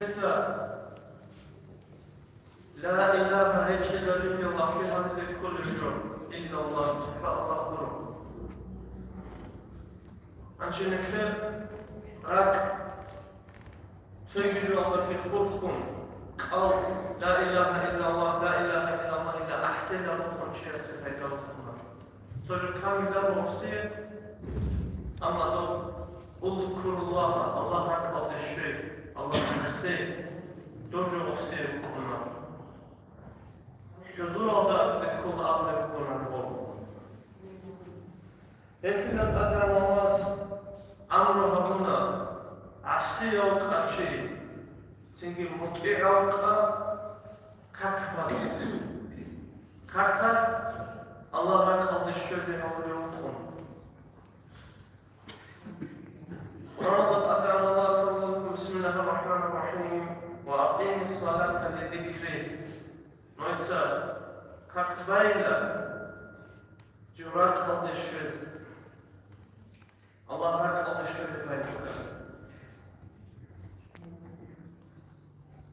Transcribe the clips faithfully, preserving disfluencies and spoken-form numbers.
Ла илагьа гьечӀеб жиндир лагълъи гьабизе кколеб жо, иллаллагь, цохӀо Аллагь гуро. Гьанже нилъер ракӀ цоги жоялдаги хурхун, кӀал, ла илагьа иллаллагь, ла илагьа иллаллагь, ила ахӀдеда букӀун чиясе пайда букӀуна. Цо жо камилаб гьесие, амма доб «Узкуруллагьа», Аллагь ракӀалде щвей, Аллагь гӀасей, доб жо гьесие букӀуна. ХӀузуралда абизе ккола абулеб букӀуна гьеб. Гьелъинал тӀадегӀанав Аллагьас амру гьабуна гӀасияв вукӀа чи, цинги мутӀигӀав вукӀа как базе. Какалъ Аллагь ракӀалде щвезе гьавулев вукӀун. Къуръаналда тӀадегӀанав Аллагьас абулеб буго: بسم الله الرحمن الرحيم. وأقم الصلاة لذكري. Нужеца как байила жив ракӀалде щвезе. Аллагь ракӀалде щвезе байбихьа.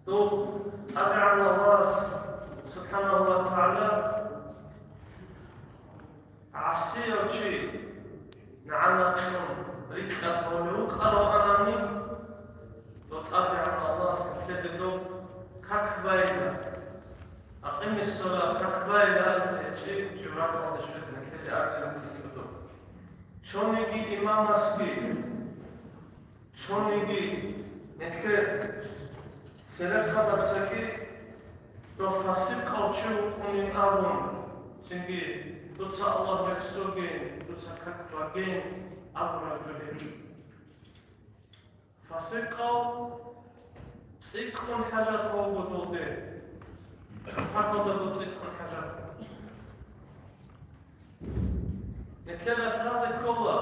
Дов тӀадегӀанав Аллагьас, субхӀанагьу ва тагӀала, гӀасияв чи нагӀана кьун рикӀкӀад гьавулев вукӀаравани, дов тӀадегӀанав Аллагьас нилъеде доб как байила. Акъимиссала, как байила абизе гьечӀи, жив ракӀалде щвезе нилъеде абизе гьечӀо доб. Цониги имамасги, цониги нилъер церехъабацаги дов фасикъав чи вукӀунин абун, цинги дуца Аллагь рехсоге, дуца как баге абураб жо гьечӀо. Фасикъав цӀикӀкӀун хӀажат вуго долде. Какалдаго цӀикӀкӀун хӀажат. Нилъеда лъазе ккола,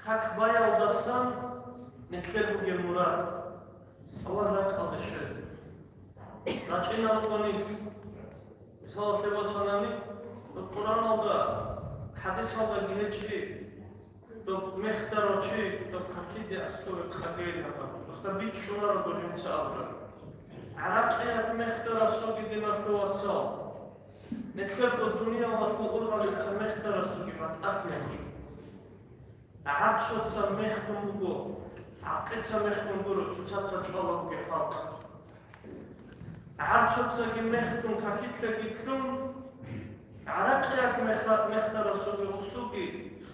как баялдасан нилъер бугеб мурад Аллагь ракӀалде щвезе. РачӀинал руго нилъ. Мисалалъе босанани, Къуръаналда, хӀадисалдаги гьечӀи, доб мехтарав чи, доб какиде аскӀове къагейилан абун, просто бичӀчӀунарого жинца абураб. ГӀаракъиялъ мехтарасулги, диналъул вацал, нилъерго дуниялалъул ургъалица мехтарасулги батӀалъи гьечӀо. ГӀарцуца мехтун буго, гӀакъица мехтун гуро, цоцаца чӀвала бугеб халкъ. ГӀарцуцаги мехтун, какилъаги лъун, гӀаракъиялъ меха-, мехтарасулги гьесулги,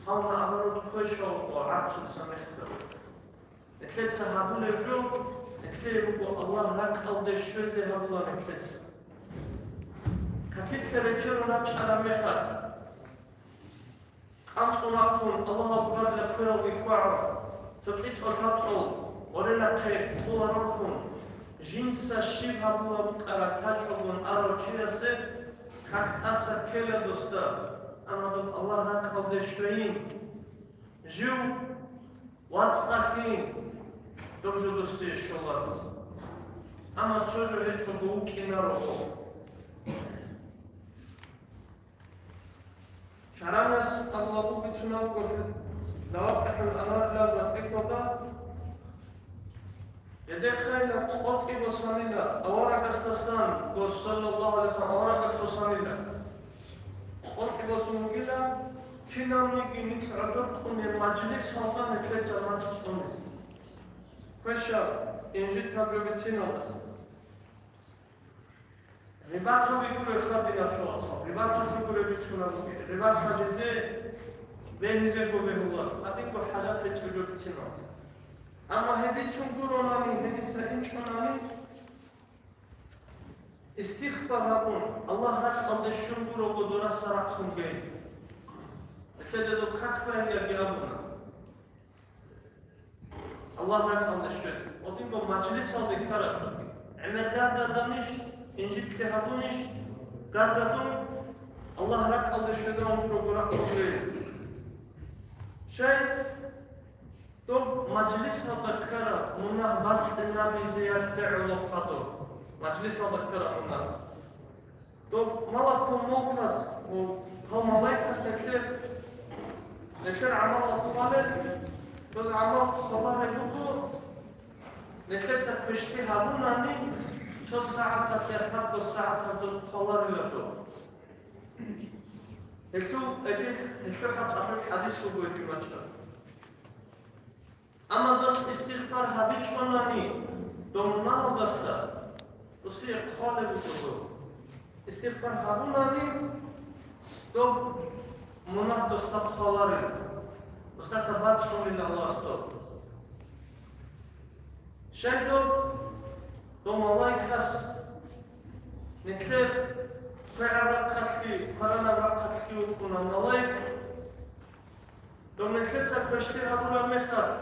гьав наоборот квешав вукӀо гӀарцуца мехтарав. Нилъеца гьабулеб жо, нилъее буго Аллагь ракӀалде щвезе гьабула нилъеца. Какилъа рекерун рачӀараб мехалъ, КъанцӀун рахъун, Аллагьу акбарила квералги хьвагӀун, цо кӀицӀо-лъабцӀул гъоренахъе ккола рорхун, жинца щиб гьабулеб букӀараб лъачӀогун арав чиясе как тӀаса ккела досда, амма доб Аллагь ракӀалде щвейин, жив вацӀцӀалъийин, доб жо досие щола. Амма цо жо гьечӀого вукӀинаро. Шагьранас Абу Лабу бицунав вуго Лавакъатул Анвар лъабаб ратӀлихъалда, гьедехъайила къотӀи босанила аварагасдасан, дос саллаллагьу гӀалайгьи вассалам аварагас босанила. КъотӀи босун вугила, кинавниги нилъ гӀодор кьунеб мажлисалда нилъеца мацӀ цӀунизе. Квешаб, инжит гьаб жо бициналдаса. Гъибат гьаби гуреб хадиналъувацал, гъибаталъе гуреб бицунаб бугеб, гъибат гьабизе бегьизего бегьула, гьадинго хӀажат гьечӀеб жо бицинас. Амма гьеб бицун гуронани, гьениса инчӀунани, истигъфар гьабун, Аллагь ракӀалде щун гурого дораса рахъун гей. Нилъеда доб как байин яги абуна. Аллагь ракӀалде щвез. Гьединго мажлисалде ккаралъулги. ГӀемер гаргаданищ, инжитлъи гьабунищ, гаргадун Аллагь ракӀалде щвезавун гурого рахъулел. Щай? Доб мажлисалда ккараб мунагь бацӀцӀинабизе ялъе гӀоло хадуб. Мажлисалда ккараб мунагь. Доб малакул мовтас ва гьав малайкас нилъер, нилъер гӀамалал хъвалел, доз гӀамал хъвалареб буго, Нилъеца квешлъи гьабунани, цо сагӀаталъ я лъабго сагӀаталъ дос хъваларила доб. Гьелъул, гьелъул хӀакъалъулъ хӀадис буго гьедин бачӀараб. Амма дос истигъфар гьабичӀонани, дов мунагьалдаса досие хъвалеб буго доб. Истигъфар гьабунани, доб мунагь досда хъваларила, досдаса бацӀцӀунила Аллагьас доб. Щайго дов малаикас, нилъер квегӀаб рахъалъги кваранаб рахъалъги вукӀуна малаик, дов нилъеца квешлъи гьабураб мехалъ,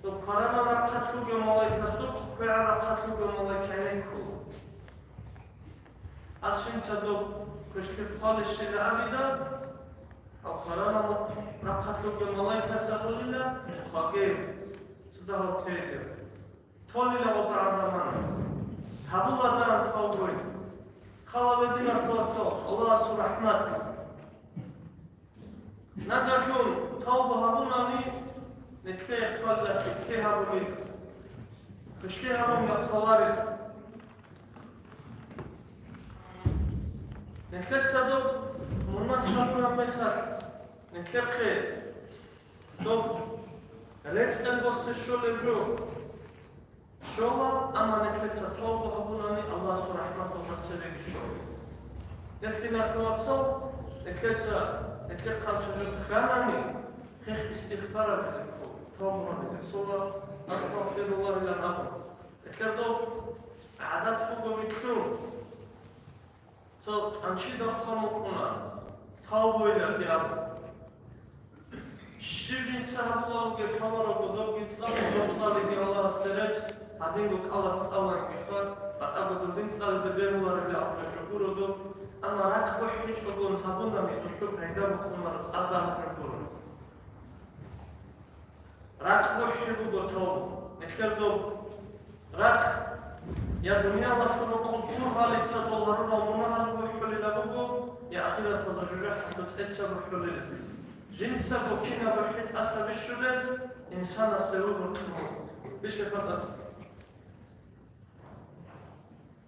дов кваранаб рахъалъ вугев малаикасухъ квегӀаб рахъалъ вугев малаик гӀенеккула. Ас жинца доб квешлъи хъвалищила абида, гьав кваранаб рахъалъ вугев малаикас абулила, хъваге, цо дагьав теге. Толила гъотӀа гӀадамана. Гьабула дан тавбуй. Хавала диналъул вацал, Аллагьасул рахӀмат. Нагагьлъун тавба гьабунани, нилъее хъвалила лъикӀлъи гьабулел, квешлъи гьабун хъваларел. Нилъеца доб мунагь гьабураб мехалъ, нилъехъе доб рецӀел босе щолеб жо щола, амма нилъеца тавба гьабунани, Аллагьасул рахӀматалда цебеги щола. Гьелъ диналъул вацал, нилъеца, нилъехъан цо жо кканани, гьех истигъфар гьабизе ккола, тавба гьабизе ккола, астагъфируллагьилан абун. Нилъер доб гӀадат буго вилълъун. Цо тӀанчидал хъван букӀуна, тавбуйилаги абун. Щив жинца гьабуларуге лъаларо гозорги цӀалун, доб цӀалиги Аллагьасде рецц, гьадинго кӀалалъ цӀаланги хвар, батӀаго додин цӀализе бегьуларебли абулеб жо гуро доб, амма ракӀ бухӀичӀогон гьабунани, дулъул пайда букӀунаро цӀар дагьаб гуро. РакӀ бухӀи буго тавбу. Нилъер доб ракӀ я дуниялалъул рокъоб ургъалица дол гьарурал мунагьаз бухӀулила буго, я ахираталда жужахӀалда цӀеца бухӀулила. Жинцаго кинаб бухӀи тӀаса бищулел инсанасде руго кьун. Бищеха тӀаса.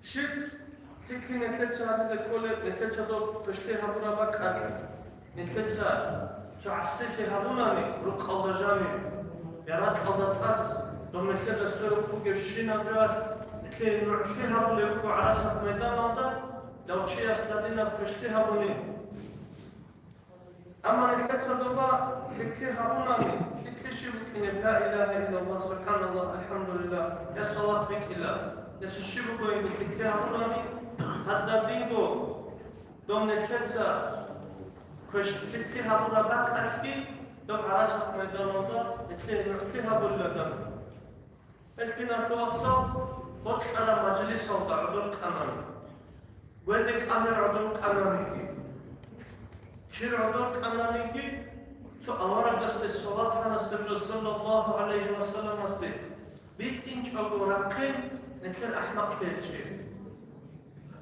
Щиб лъикӀлъи нилъеца гьабизе кколеб, нилъеца доб квешлъи гьабураб бакӀалъ, нилъеца цо гӀасилъи гьабунани рукъалда жаниб, я ракьалда тӀад, доб нилъеда сверухъ бугебщинаб жоялъ, нилъее нугӀлъи гьабулеб буго ГӀарасат майданалда, дов чияс гьадинаб квешлъи гьабунин. Амма нилъеца доба лъикӀлъи гьабунани, лъикӀлъи щиб букӀинеб, ла илагьа иллаллагь, субхӀаналлагь, алхӀамдулиллагь, я салат бикӀила, я цо щиб бугониги лъикӀлъи гьабунани, гьадаб динго доб нилъеца квеш-, лъикӀлъи гьабураб бакӀалъги, доб ГӀарасат майданалда нилъее нугӀлъи гьабулила доб. Гьелъ диналъул вацал, бокьараб мажлисалда гӀодор кӀанани, гведе кӀанир гӀодор кӀананиги, кир гӀодор кӀананиги, цо аварагасде салат гьанасеб жо, саллаллагьу гӀалайгьи ва салламасде, битӀинчӀого рахъин, нилъер ахӀмакълъи гьечӀеб.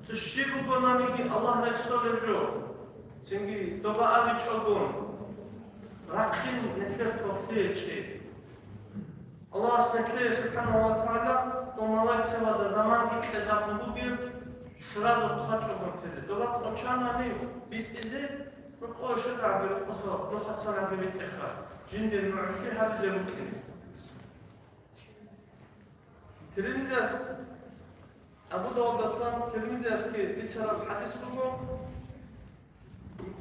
Цо щиб бугонаниги Аллагь рехсолеб жо, цинги доба абичӀогон, рахъин нилъер торхъи гьечӀеб. Аллагьас нилъее, субхӀанагьу ва тагӀала, дов малаикзабазда заманги кьезабун бугеб, сразу хъвачӀого тезе. Доба къочанани битӀизе, рукъове щвезабги рукъоса, нухасан гьабги битӀеха, жиндир нугӀлъи гьабизе букӀин. Тирмизияс, Абу Давудасан Тирмизиясги бицараб хӀадис буго,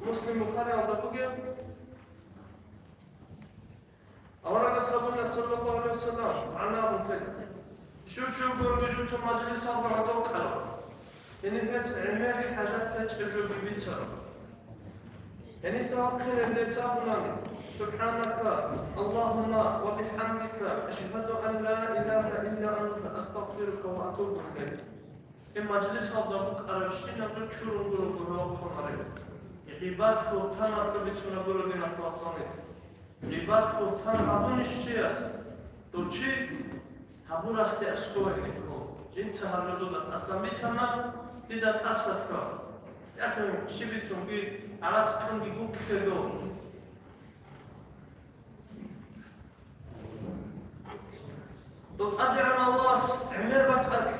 Муслим, Бухариялда бугеб. Аварагас абуна, саллаллагьу гӀалайгьи ва саллам, гӀанабун тек. Щив чи вугониги жив цо мажлисалда гӀодов кӀарав, гьениб гьес гӀемер хӀажат гьечӀеб жоги бицарав. Гьениса вахъинеб гьес абунани: «СубхӀанака, Аллагьумма ва бихӀамдика, ашгьаду ан ла илагьа илла анта, астагъфирука ва атубу илайк». Гьеб мажлисалда букӀарабщинаб жо чурун гуро гьев вахъунареб. Гъибат-бугьтаналъул бицунеб гуро, диналъул вацал. Гъибат-бугьтан гьабунищ чияс, дов чи гьабурасде аскӀове ккола. Жинца гьаб жо дуда тӀасан бицана, дида тӀаса кква. Яхъин щиб бицунги, гӀарац кканги гуккеда. Дов ТӀадегӀан Аллагьас гӀемер бакӀалъ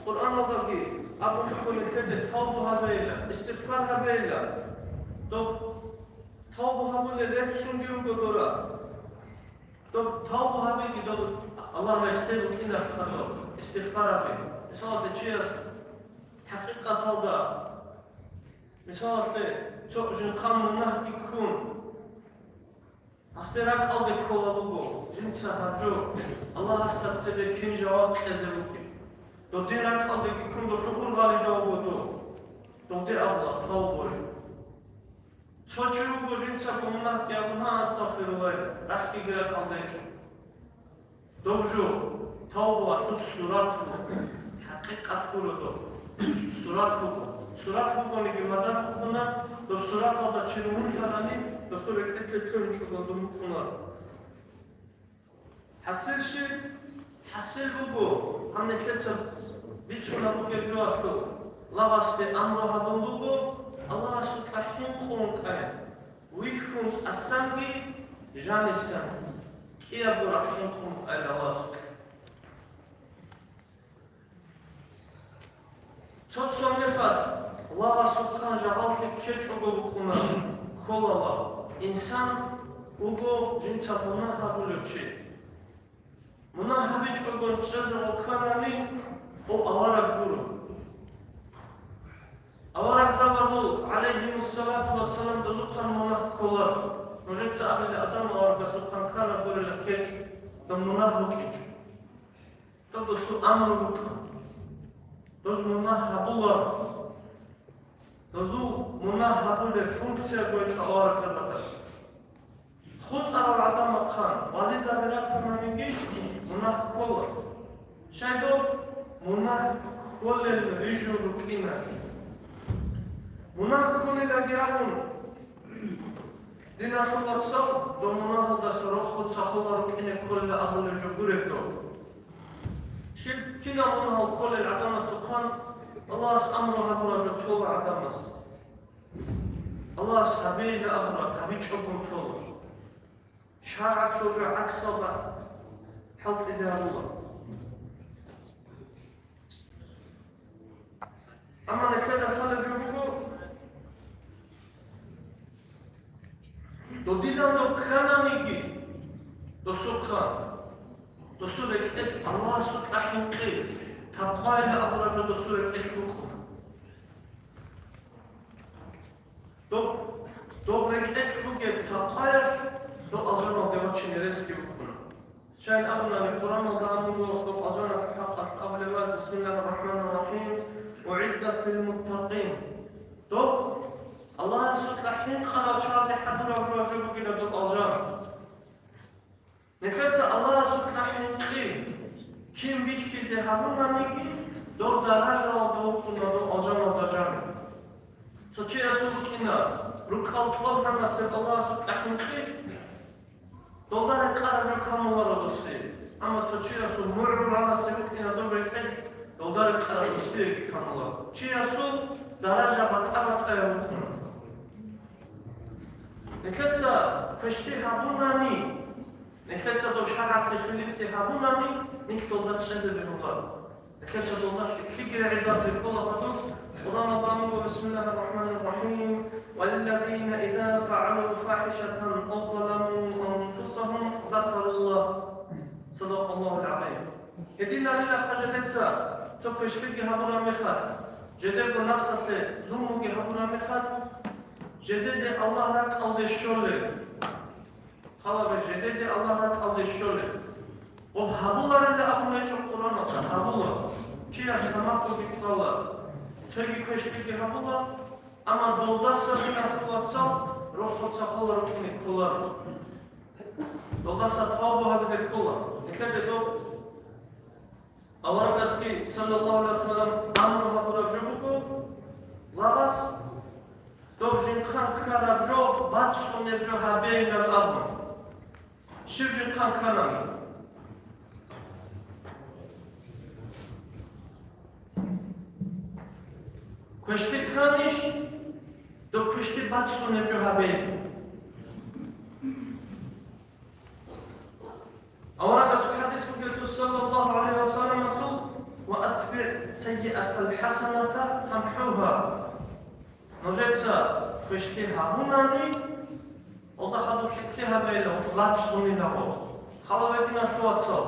Къуръаналдаги абун буго нилъеде тавбу гьабейилан, истигъфар гьабейилан. Дов тавбу гьабулел реццунги руго дора. Доб тавбу гьабиги, доб Аллагь рехсей букӀиналъ хадуб, истигъфар гьаби. Мисалалъе, чияс хӀакъикъаталда, мисалалъе, цо жинхъан мунагьги ккун, гьасде ракӀалде ккола буго, жинца гьаб жо Аллагьасда цебе кин жаваб кьезе бугеб. Додин ракӀалдеги ккун долъул ургъалида вуго дов. Довде абула, тавбу гьабе. Цо чи вуго, жинцаго мунагьги гьабун, гьа, астагъфируллагь, расги ракӀалда гьечӀо. Доб жо, тавбуялъул сурат буго, хӀакъикъат гуро доб. Сурат буго. Сурат бугониги мадар букӀуна, доб сураталда чи румунлъарани, досул рекӀелъе лъугьинчӀого дун букӀунаро. ХӀасил щиб? ХӀасил буго, гьаб нилъеца бицунеб бугеб жоялъул, лагъасде амру гьабун буго, Аллагьасукьа хӀинкъун кӀай, вихьун тӀасанги жанисан, кӀиябго рахъ хӀинкъун кӀай Аллагьасукьа. Цо-цо мехалъ лагъасухъан жагьаллъи ккечӀого букӀуна кколала, инсан вуго жинца мунагь гьабулев чи. Мунагь гьабичӀого чӀезего кканани, гьев авараг гуро. Аварагзабазул, гӀалайгьимуссалату вассалам, дозухъан мунагь кколар. Нужеца абилеб, Адам аварагасухъан ккана гурила ккечӀо, доб мунагь букӀинчӀо. Доб досул амру букӀа. Доз мунагь гьабула. Дозул мунагь гьабулеб функция гьечӀо аварагзабазда. ХутӀарал гӀадамахъан вализаби ратананиги, мунагь ккола. Щай доб мунагь кколел рижун рукӀина. Мунагь кколилаги абун, диналъул вацал, доб мунагьалдаса рохго цахолел рукӀине кколила абулеб жо гуреб доб. Щиб, кинаб мунагьал кколел гӀадамасухъан Аллагьас амру гьабураб жо тола гӀадамас? Аллагьас гьабейилан абураб гьабичӀогун тола. ШаргӀалъул жо гӀаксалда хӀалтӀизе гьабула. Амма нилъеда лъалеб жо буго, додилан доб ккананиги, досухъан, досул рекӀелъ Аллагьасукьа хӀинкъи, такъвайилан абураб жо досул рекӀелъ букӀуна. Доб, доб рекӀелъ бугеб такъваялъ доб алжаналде вачине ресги букӀуна. Щайин абунани, Къуръаналда абун буго, доб алжаналъул хӀакъалъ абулеб: «Бисмиллагьир рахӀманир рахӀим, угӀиддат лил муттакъин». Доб Аллагьасукьа хӀинкъарал чагӀазе хӀадураб жо бугила доб алжан. Нилъеца Аллагьасукьа хӀинкъи кин бихьизе гьабунаниги, доб даражаялда вукӀуна доб алжаналда жаниб. Цо чиясул вукӀина рукъал тӀорхӀанасеб Аллагьасукьа хӀинкъи, долда рекъараб жо камуларо досе. Амма цо чиясул мугӀруланасеб вукӀина доб рекӀелъ, долда рекъараб досиеги камуларо. Чиясул даража батӀа-батӀаяб вукӀуна. Нилъеца квешлъи гьабунани, нилъеца доб шаргӀалъе хилиплъи гьабунани, нилъ долда чӀезе бегьуларо. Нилъеца долда лъикӀлъиги регӀизаблъи ккола хадуб, Къуръаналда абун буго: «Бисмиллагьир рахӀманир рахӀим. Валлазина иза фагӀалу фахӀишатан ав заламу анфусагьум закаруллагь». Садакъаллагьул гӀазим. Гьединанилаха жидеца цо квешлъиги гьабураб мехалъ, жидерго нафсалъе зулмуги гьабураб мехалъ, жидеде Аллагь ракӀалде щолеб. Хал гьабе, жидеде Аллагь ракӀалде щолеб. Гьеб гьабуларила абун гьечӀо Къуръаналда, гьабула. Чияс тамахъги цӀала, цоги квешлъиги гьабула, амма долдаса, диналъул вацал, рохго цахолел рукӀине кколаро. Долдаса тавбу гьабизе ккола. Нилъеде доб аварагасги, саллаллагьу гӀалайгьи вассалам, амру гьабураб жо буго, лагъас доб жинхъан ккараб жо, бацӀцӀунеб жо гьабейилан абун. Щиб жинхъан кканани? Квешлъи кканищ? Доб квешлъи бацӀцӀунеб жо гьабе. Аварагасул хӀадис бугелъул, саллаллагьу саййиатал хӀасаната тамхӀугьа. Нужеца квешлъи гьабунани, гьелда хадуб лъикӀлъи гьабейилан, бацӀцӀунилаго. Хал гьабе, диналъул вацал,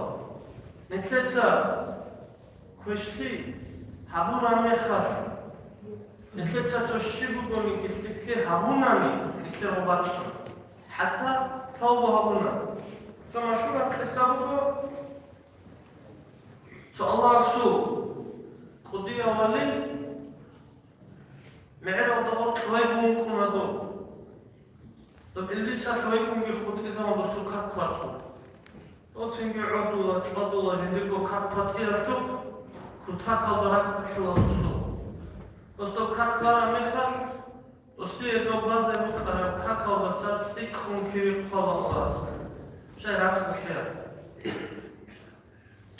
нилъеца квешлъи гьабураб мехалъ, нилъеца цо щиб бугониги лъикӀлъи гьабунани, нилъер гьеб бацӀцӀуна. ХӀатта тавба гьабуна. Цо машгьураб къиса буго, цо Аллагьасул кӀудияв вали мегӀералда гъоркь вайгун вукӀуна доб. Доб илбисалъ вайгунги хутӀизавун досул как батула. Доцинги гӀодула, чӀвадула, жиндирго как батиялъухъ кутакалда ракӀ бухӀула досул. Дос доб как бараб мехалъ, досие доб базе букӀараб какалдаса цӀикӀкӀун кири хъвала Аллагьас. Щай ракӀ бухӀеян.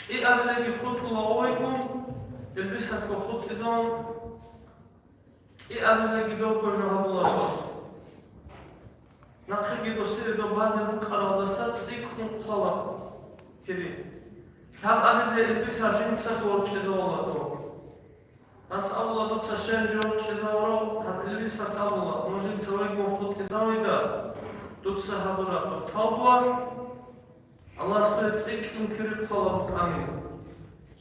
КӀиабизеги хутӀула гъовегун, илбисалъго хутӀизавун, кӀиабизеги добго жо гьабула дос. Нахъеги досие доб базе букӀаралдаса цӀикӀкӀун хъвала кири. Лъабабизе илбисалъ жинцаго ворчӀизавула дов. Дос абула, дуца щай жо ворчӀизавуро, гьаб илбисалъ абула, мун жинца вайгун хутӀизавида, дуца гьабураб тавбуялъ Аллагьас дуе цӀикӀкӀун кири хъвала букӀанин.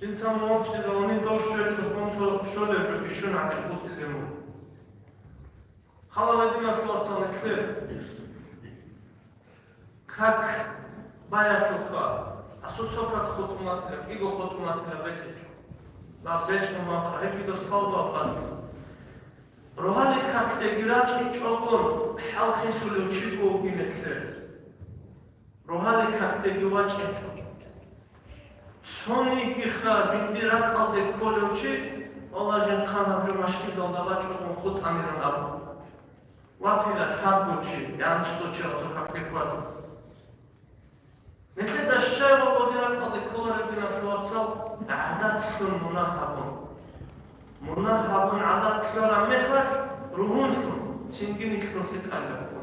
Жинца мун ворчӀизавуни, дов щвечӀого мун цо щолеб жо ишшун гӀадин хутӀизе мун. Хал гьабе, диналъул вацал, нилъер как баялъулха, асул цо как хутӀун батила, кӀиго хутӀун батила бецӀичӀо. Ва бецӀун ваха, гьебги дос тавба батила. Рогьалил какдеги рачӀинчӀого хӀалхисулев чи вугин нилъер. Рогьалил какдеги вачӀинчӀо. Цонигиха жиндир ракӀалде кколев чи, валла, жинхъан гьаб жо машгьидалда бачӀого хутӀанилан абу. Ватила лъабго чи, я анцӀго чи цо какде хьвадун. Нилъеда щай гъодин ракӀалде кколареб, диналъул вацал, гӀадатлъун мунагь гьабун. Мунагь гьабун гӀадат лъураб мехалъ ругьунлъун, цинги нилъ нухлъи кӀалабго.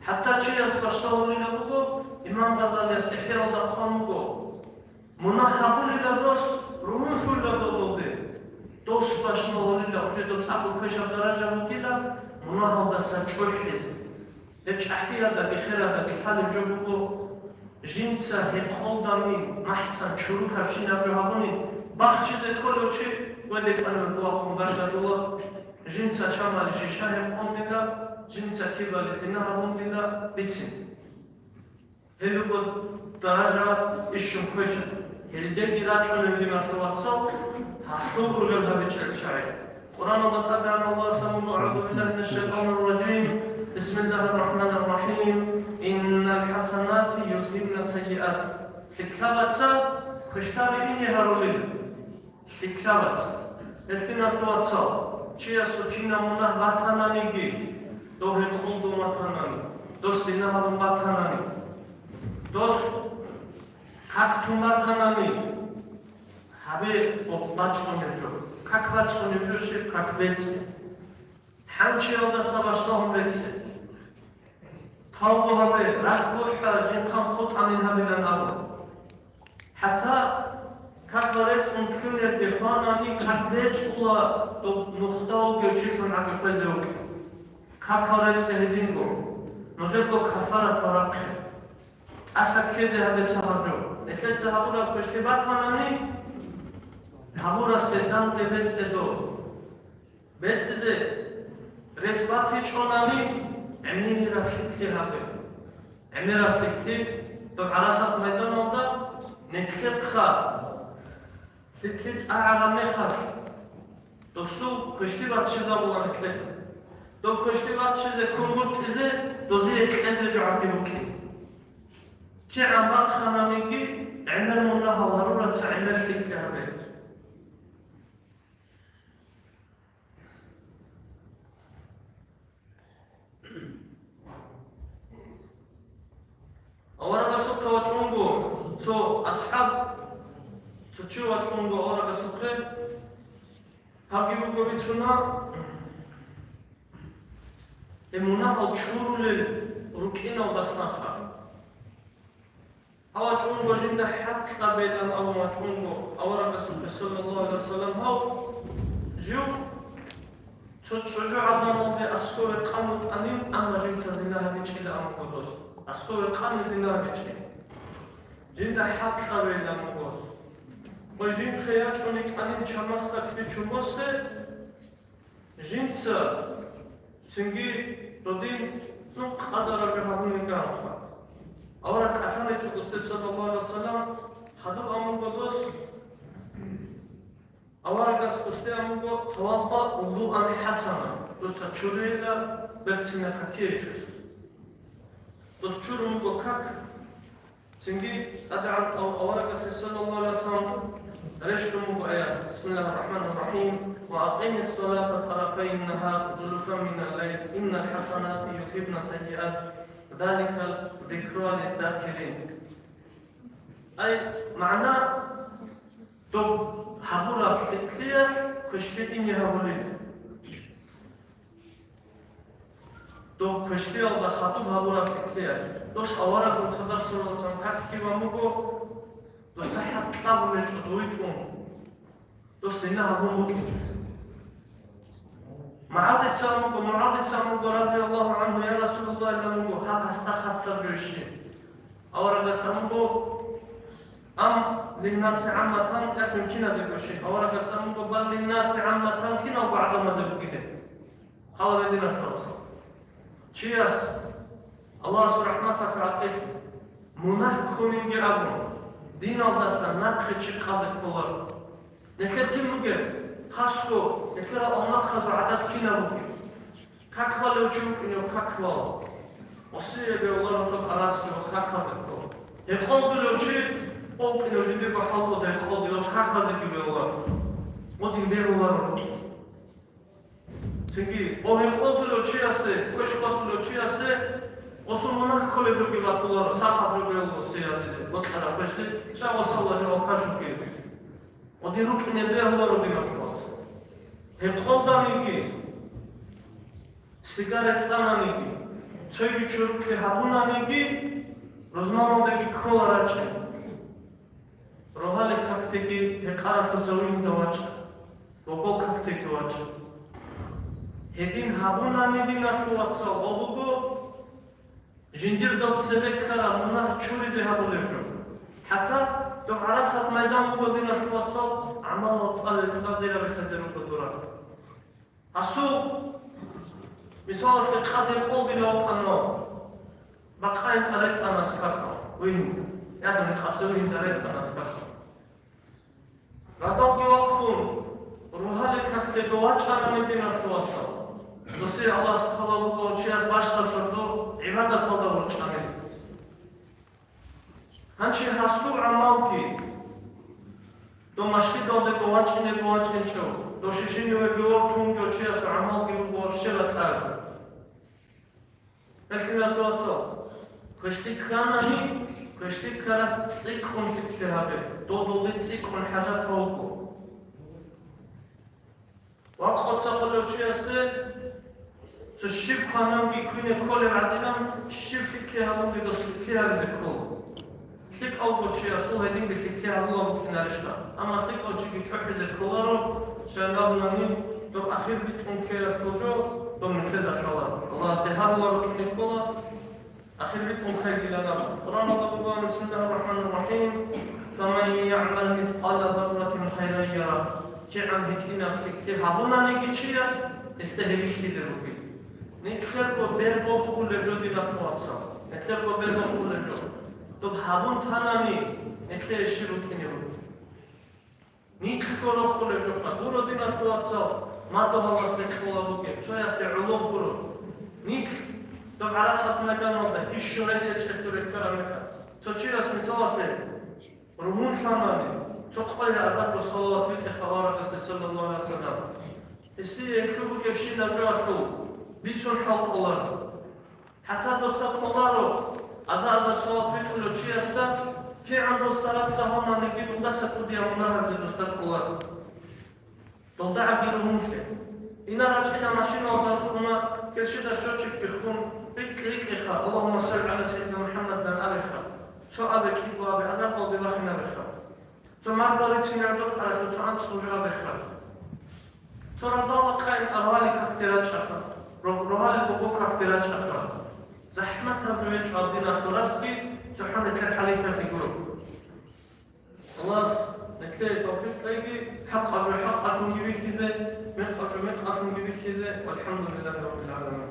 ХӀатта чияс бащдабулеб буго, имам Гъазалияс ИхӀяалда хъван буго. Мунагь гьабулила дос, ругьунлъула додолде. Дос бащдабулила, уже доцӀахъо квешаб даража бугила, мунагьалдаса чӀухӀизе. Гьеб чӀахӀиялдаги хералдаги лъалеб жо буго, жинца гьекъолдани, махӀцӀан чурукабщинаб жо гьабуни, бахчизе кколев чи, ва декӀанав вахъун бажарулев, жинца чамали шиша гьекъондила, жинца кибали зина гьабундила, бицин. Гьел руго даража ишшун квеша. Гьелдеги рачӀунел, диналъул вацал, гьалъул ургъел гьабичӀел чагӀи. Къуръаналда тӀадегӀан Аллагьас абуна: «أعوذ بالله من الشيطان الرجيم. بسم الله الرحمن الرحيم. إن الحسنات يذهبن السيئات». ЛъикӀлъабаца квешлъаби ине гьарулел. ЛъикӀлъабац. Гьел, диналъул вацал, чиясул кинаб мунагь батананиги, дов гьекъолдун батанани, дос зина гьабун батанани, дос как тун батанани, гьабе гъоб бацӀцӀунеб жо. Как бацӀцӀунеб жо щиб? Как бецӀ. ХӀанчиялдаса бащдагьун бецӀ. Тавба гьабе, ракӀ бухӀа, жинхъан хутӀанин гьабилан абу. ХӀатта какал рецӀун лъунерде хванани, как бецӀула доб нухда вугев чилъун гӀаги хвезе вукӀин. Какал рецӀе гьединго, нужерго кафаратал рахъе. ТӀаса ккезе гьабе сагьаб жо. Нилъеца гьабураб квешлъи батанани, гьабурасе данде бецӀе доб. БецӀизе рес батичӀонани, гӀемераб лъикӀлъи гьабе. ГӀемераб лъикӀлъи, доб гӀарасат майданалда нилъехъа лъикӀлъи тӀагӀараб мехалъ, досул квешлъи баччизабула нилъеда. Доб квешлъи баччизе ккун бутӀизе, дозие кьезе жо гӀаги букӀин. КигӀан бахъананиги, гӀемер мунагьал гьарураб гӀемер лъикӀлъи гьабе. Аварагасухъе вачӀунго цо асхӀаб, цо чи вачӀунго аварагасухъе, гьабги буго бицуна, гьеб мунагьал чурулел рукӀиналдасанха. Гьав вачӀунго жинда хӀакълъабейилан абун вачӀунго, аварагасухъе саллаллагьу гӀалайгьи вассалам гьав жив цо чӀужугӀаданалде аскӀове къан вукӀанин, амма жинца зина гьабичӀила абун буго дос. АскӀове къанин зина гьабичӀин. Жинда хӀакълъабейилан буго дос. Гъой жинхъе ячӀун йикӀанин чамасда ккечун босе, жинца цинги додин, ну, къадараб жо гьабун йикӀанаха. Авараг кӀалъаничӀо досде саллаллагьу гӀалайгьи вассалам, хадуб абун буго дос, аварагас досде абун буго: «Тавалла вудуан хӀасана», дуца чурейила берцинаб какие чур. Дос чурун буго как, цинги ТӀадегӀан ав-, аварагасе саллаллагьу гӀалайгьи вассалам рещтӀун буго аят: «Бисмиллагьир рахӀманир рахӀим. Ва акъимис салата тарафайн нагьар ва зулафан минал лайл, иннал хӀасанати юзгьибна саййиат, залика зикра лиззакирин». Ай, магӀна: доб гьабураб лъикӀлъиялъ квешлъи ине гьабулел. Доб квешлъиялда хадуб гьабураб лъикӀлъиялъ. Дос аварагасул цадахъ саллаллагьу гӀалайгьи вассалам какги ван буго, досда хӀакълъабулел чӀодовитӀун. Дос зина гьабун букӀинчӀо. МугӀазица абун буго, МугӀазица абун буго, разияллагьу гӀангьу: «Я Расулаллагь, — абун буго, — гьаб гьасда хасаб жо ищи?» Аварагас абун буго: «Ам линнаси гӀамматан», яхин киназего щиб? Аварагас абун буго: «Бал линнаси гӀамматан», киналго гӀадамазе бугилеб. Хал гьабе, диналъул вацал. Чияс Аллагьасул рахӀматалъ гӀатӀилъи, мунагь ккунинги абун, диналдаса нахъе чи къазе кколаро. Нилъер кин бугеб? Хасго, нилъерал авлахъазул гӀадат кинаб бугеб? Как балев чи вукӀинев как бала. Осиябе оларо тӀокӀ араски ва как базе ккола. Гьекъолдулев чи, къокъинев жиндирго хӀалтӀуда гьекъолдулев как базеги бе оларо. Гъодин бегьуларо рукӀин. Цинги, о гьекъолдулев чиясе, квеш батулев чиясе, осун мунагь кколеб жоги батуларо, сахаб жоги гьелдосе гьабизе, бокьараб квешлъи, ша осалла жо алкаш вукӀин. Гъодин рукӀине бегьуларо, диналъул вацал. Гьекъолданиги, сигарет цӀананиги, цоги чорухълъи гьабунаниги, рузманалдаги ккола рачӀи. Рогьалил какдеги гьекъаралъуса вугьинда вачӀа, гогол какдеги вачӀа. Гьедин гьабунани, диналъул вацал, гъо буго жиндир доб цебе ккараб мунагь чуризе гьабулеб жо. ХӀатта доб гӀарасат майдан буго, диналъул вацал, гӀамалал цӀалел цӀадираб лъазе руго дора. Асул, мисалалъе, къаде къолдилев вукӀана, бакъаин тӀарецӀанас какал, вугьинда, ягъни къасе вугьин тӀарецӀанас какал. Радалги вахъун, рогьалил какде довачӀанани, диналъул вацал, досие Аллагьас хъалал букӀав чияс бащдаб сордо гӀибадаталда ворчӀанин. Гьанже гьасул гӀамалги, дов машгидалдего вачӀинего вачӀинчӀев, дов щиб жинивеги вортунго чиясул гӀамалги буго вообще батӀа. Гьелъ, диналъул вацал, квешлъи кканани, квешлъи ккарас цӀикӀкӀун лъикӀлъи гьабе, додолде цӀикӀкӀун хӀажат гьавуго. Ва къоцахъулев чиясе цо щиб квананги квине кколеб гӀадинан, щиб лъикӀлъи гьабунги дос лъикӀлъи гьабизе ккола. ЛъикӀав чиясул гьединги лъикӀлъи гьабулеб букӀинарищха? Амма лъикӀав чиги чӀухӀизе кколаро, щайин абунани, доб ахир битӀун ккеялъул жо доб нилъеда лъала. Аллагьасде гьабулеб букӀине ккола. Ахир битӀун ккайгилан абун. Къуръаналда буго: «Бисмиллагьир рахӀманир рахӀим. Фаман ягӀмал мискъала зарратин хайран яра». КигӀан гьитӀинаб лъикӀлъи гьабунаниги чияс, гьесда гьеб бихьизе бугеб. Нилъерго бер бохулеб жо, диналъул вацал. Нилъерго бер бохулеб жо. Доб гьабун танани, нилъее щиб букӀине буго. Нилъго рохулеб жоха гуро, диналъул вацал, мадугьалас рекъола бугеб, цоясе гӀоло гуро. Нилъ доб гӀарасат майданалда ишшо гьесие чӀехьдур реккараб мехалъ, цо чияс, мисалалъе, ругьунлъанани, цо къоя азарго салават витӀеха аварагасде, саллаллагьу гӀалайгьи вассалам. Гьесие гьелъул бугебщинаб жоялъул бицун хӀалкӀоларо. ХӀатта досда кӀоларо, аза-азар салават витӀулев чиясда, кигӀан досда рацӀцӀа гьавунаниги, дундаса кӀудияб мунагь гьабизе досда кӀоларо. ДолдагӀаги ругьунлъе. Инар рачӀина машиналда рукӀуна, кирщида счётчик биххун, рикӀкӀ-рикӀкӀеха, «Аллагьумма салли гӀала сайидина МухӀаммад», дан абеха. Цо абе кӀиго абе, азарго абе бахинабеха. Цо маргал ричинаб докъаралъур цо анцӀго жо абеха. Цо радалда къайин рогьалил какде рачӀаха, рогьалил гъобго какде рачӀаха. ЗахӀматаб жо гьечӀо гьаб диналъул расги, цохӀо нилъер хӀалихьалъи гуро. Аллагьас нилъее тавфикъ кьеги, хӀакъаб жо хӀакъалъунги бихьизе, мекъаб жо мекъалъунги бихьизе. ВалхӀамдулиллагьи раббил гӀаламин.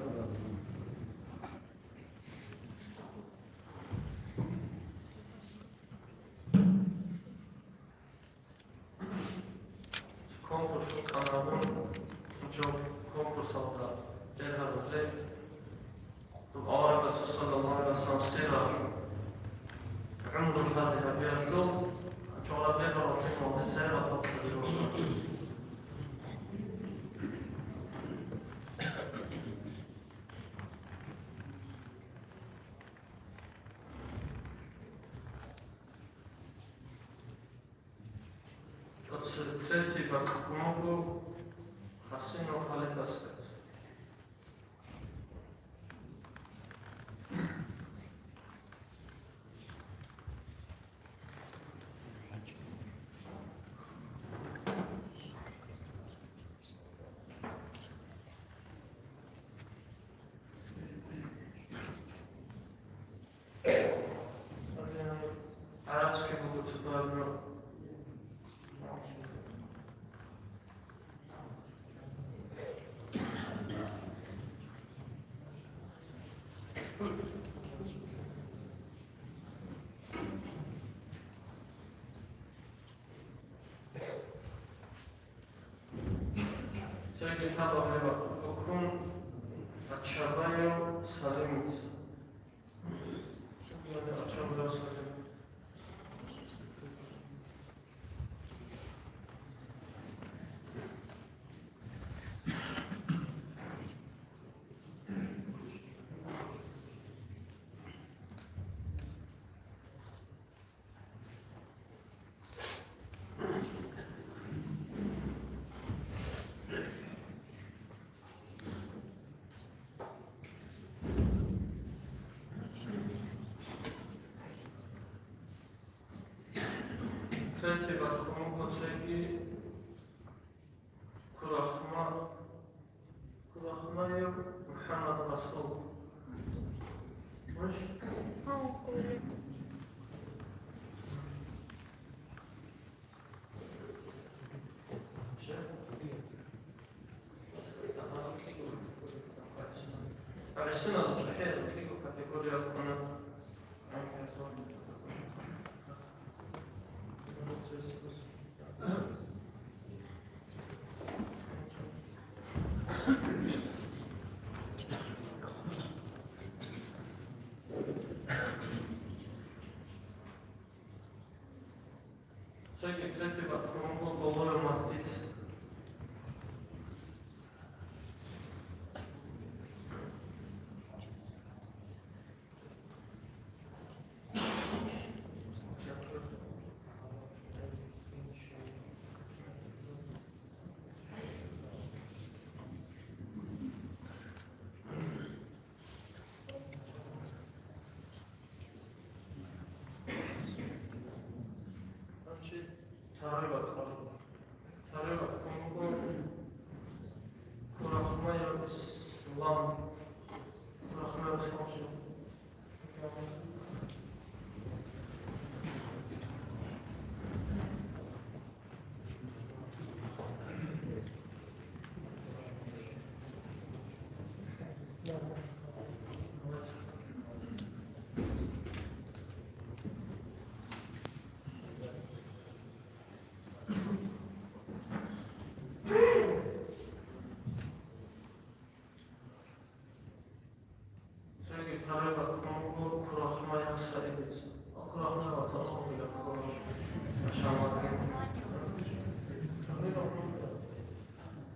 Конкурс вукӀана гьабун, жо конкурсалда бергьабузе, аварагасул саллаллагьу гӀалайгьи вассалам сиралъ гӀумру лъазе гьабиялъул, чӀвала бергьарал лъималде сайбатал кьабилуна. Третий бакӀ кумого Хасинов Халид Аскарович. Арабский буго цо дагьаб жо. Цоги лъабаб гьеб букӀун Ачабаев Салимица. Третий бакӀ кумого цоги Курахма-, Курахмаев МухӀаммад Расул. Муш? Цоги третий бакӀ кумого Голоев Махтица. Значит, второй вопрос. Второй вопрос. Курахмаев Ислам. Курахмаев Ислам. Цоги таригъа ккун буго Курахмаев Саидица. Курахмаев вацал хъубила ккола. Машаллагь.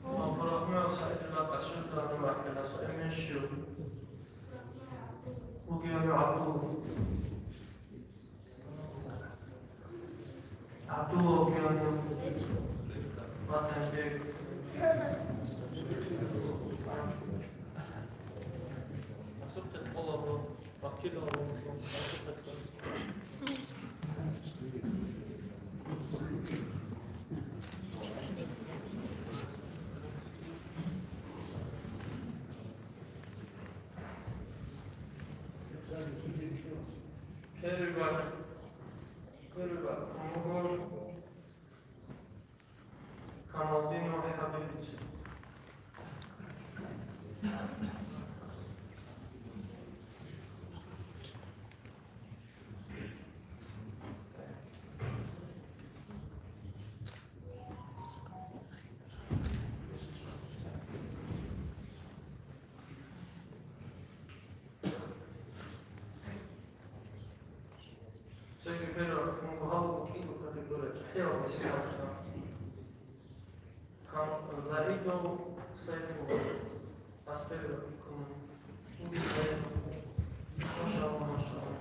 Курахмаев Саидила къачурдани вакиласо эмен щив? Бугиану ГӀабдулла. ГӀабдулла вукӀинаро. Батанбек. Асухъе кӀолабо, вакилалъун, асухъе кӀолабо. Первый бакӀ, первый бакӀ, Камалдинов ХӀабибица. Цоги первый бакӀ, кӀиго категория, чӀахӀиял бисмилла. Кам-, Заидов Сайфулла. Аспер кум. Машалла, машалла.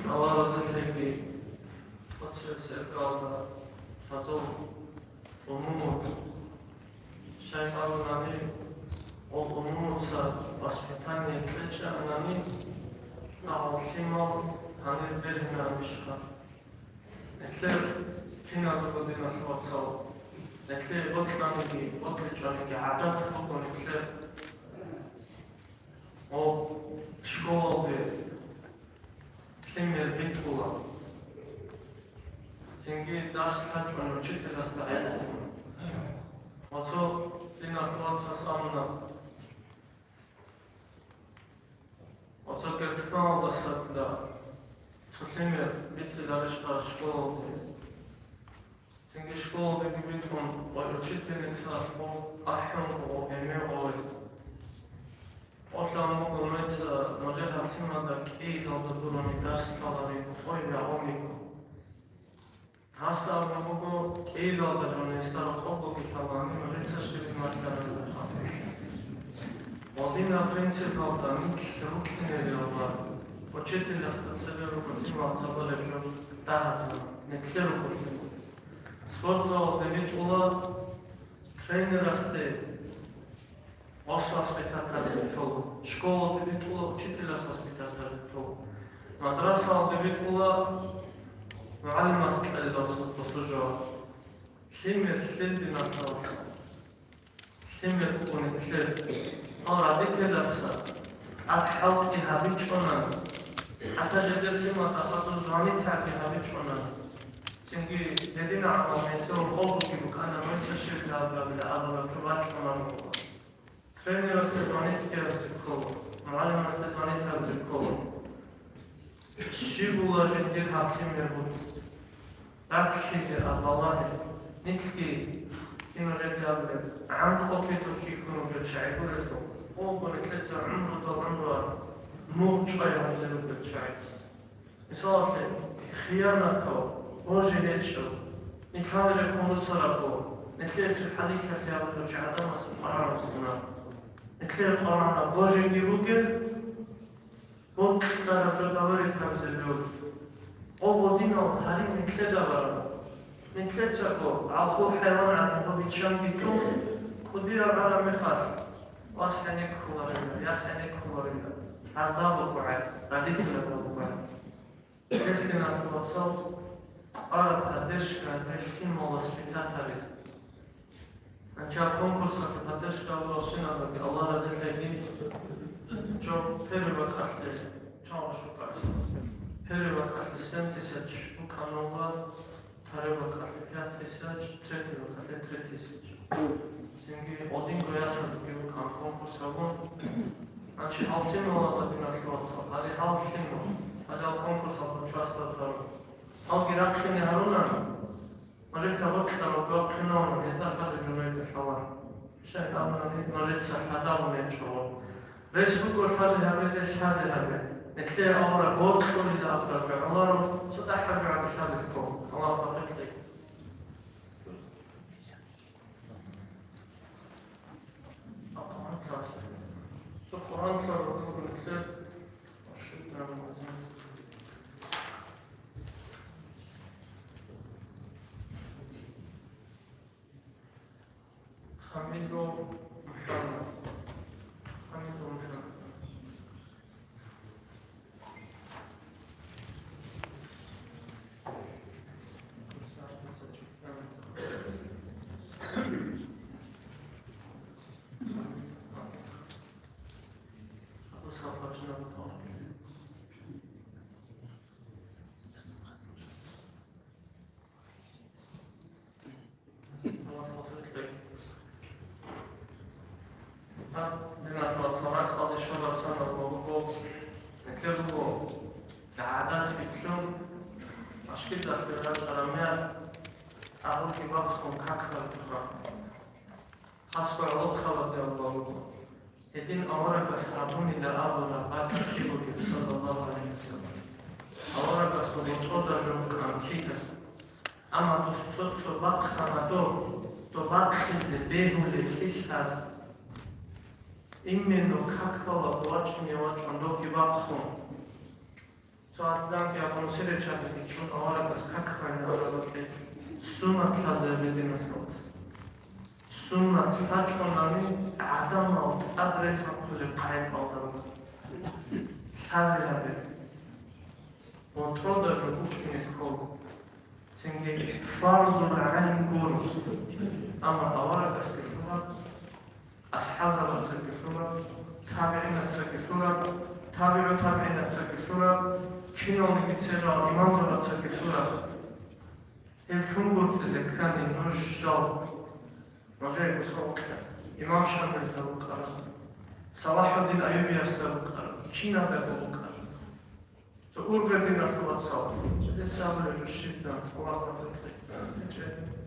Аллагь разилъеги, оцеб церкӀалда гьазул умумул шайгьалунани, гьол умумуца воспитание кьечӀанани, гьал лъимал гьанир бергьинарищха? Нилъер киназего, диналъул вацал, нилъее бокьаниги, бокьичӀониги гӀадат буго нилъер. О, школалде лъимер битӀула. Цинги дарс лъачӀун учителасда гӀенеккуна. Ва цо диналъул вацас абуна, ва цо гертмалдасада цо лъимер битӀизарищха школалде. Цинги школалдеги битӀун, ва учительница ахӀун гъо-, гӀемер гъове. Къолъан буго нужеца, нужер гьалъимада кӀиялда гурони дарс лъаларин къой рагъун йиго. Гьас абун буго, кӀиялда гурони гьесда рокъоб бугелъулани нужеца щиб малъараб мехалъ. Гьадинаб принципалда нилъ рукӀинериялда, учительасда цебе руго лъимал цӀалареб жо дагьаб, нилъер руго лъимал. Спортзалалде битӀула тренерасде ос воспитать гьаризе ккола, школалде битӀула учителас воспитать гьаризе ккола, мадрасалде битӀула мугӀалимас кьела босужо. Лъимер лъел, диналъул вацал. Лъимер буго нилъер. Гьал родителаца тӀад хӀалтӀи гьабичӀонан, хӀатта жидер лъималда хадур звонитаги гьабичӀонан. Цинги гьедина гӀамал гьесие къо бугеб букӀана, нужеца щиб лъаларабила абураб жо бачӀунеб буго. Тренерасде звонитги гьабизе ккола, мугӀалимасде звонитги гьабизе ккола. Щиб була жиндир гьаб лъимер бугеб? Раккизе абула гьеб. Нилъги кино жеги абулеб, гӀанкӀуги тухьихьун ругел чагӀи гурелъул, унго нилъеца гӀумрудал гӀумруялъ нугъ чӀвай гьабулел ругел чагӀи. Мисалалъе, хиянатав, божи гьечӀев, нилъанирехун русарабго, нилъее цо хӀалихьалъи гьабулев чи гӀадамас къваригӀун вукӀуна. Нилъее къваригӀуна божиги бугеб, бокьараб жо доверие гьабизе бегьула. Гьеб гьединал гьариб нилъеда бараб. Нилъецаго гӀалхул хӀайван гӀадин гьеб биччанги тун, кӀудияв гӀараб мехалъ, вас гьенеккуларила, яс гьенеккуларила. Гьазда буго гӀайиб, родителазда буго гӀайиб. Гьелъ, диналъул вацал, кӀвараб поддержка гьабе лъимал воспитать гьаризе. Гьанже конкурсалъе поддержка гьабуралщиналдаги Аллагь разилъеги, жо первый бакӀалъе, чанго щукарас. Первый бакӀалъе семь тысяч букӀана ва второй бакӀалъе пять тысяч, третий бакӀалъе три тысячи. Цинги гьединго ясалги букӀана конкурс гьабун. Гьанже гьал лъималазда, диналъул вацал, гьале гьал лъимал, гьале гьал конкурсалда участвовать гьарун. Гьалги рахъине гьарунани, Нужеца гъоркьа рукъа хъинавана, гьезда лъазе жо нужеда лъалар. ШайтӀан нужеца лъазабун гьечӀо. Рес буго лъазе гьабизе, лъазе гьабе. Нилъее авараг гъоркьулила абураб жо гӀоларо, цо дагьаб жо гьабе лъазе ккола. Аллагьас тавфикъ кьеги. Цо Къуръан лъар руго нилъер. Хамиду МухӀаммад. Хамиду МухӀаммад. Гьаб, диналъул вацал, ракӀалде щварал цадахъ буго, гьелъие буго, гӀадат битлъун, машгидалъе рачӀараб мехалъ, тӀагъурги бахъун как балебха. Гьасго гӀолохъабазде абулеб буго. Гьедин аварагас гьабунила абураб бакӀ киб бугеб, саллаллагьу гӀалайгьи вассалам. Аварагасул ботӀрода жо букӀана кида. Амма дос цо-цо бахъана доб, доб бахъизе бегьулеб кьилъаз. Именно как балеб вачӀине вачӀун добги бахъун. Цо гӀадамги абун, сиречабиги чӀун аварагас как балеб кьечӀо. Суннат лъазе гьабе, диналъул вацал. Суннат лъачӀунани гӀадамал тӀад релъанхъулеб къагӀидаялда руго. Лъазе гьабе. БотӀрода жо букӀине ккола. Цинги фарзул гӀайн гуро. Амма аварагасги лъураб, асхӀабзабацаги лъураб, табигӀинацаги лъураб, табигӀу табигӀинацаги лъураб, киналниги церал имамзабацаги лъураб. Гьеб лъунгутӀизе ккани нуж жал, нужее гусал кьа, имам Шамилда рукӀараб, Салахьуддин Аюбиясда рукӀараб, киналдаго рукӀараб. Цо ургъел, диналъул вацал, жидеца абулеб жо щиб дун, Аллагьас тавфикъ кьеги.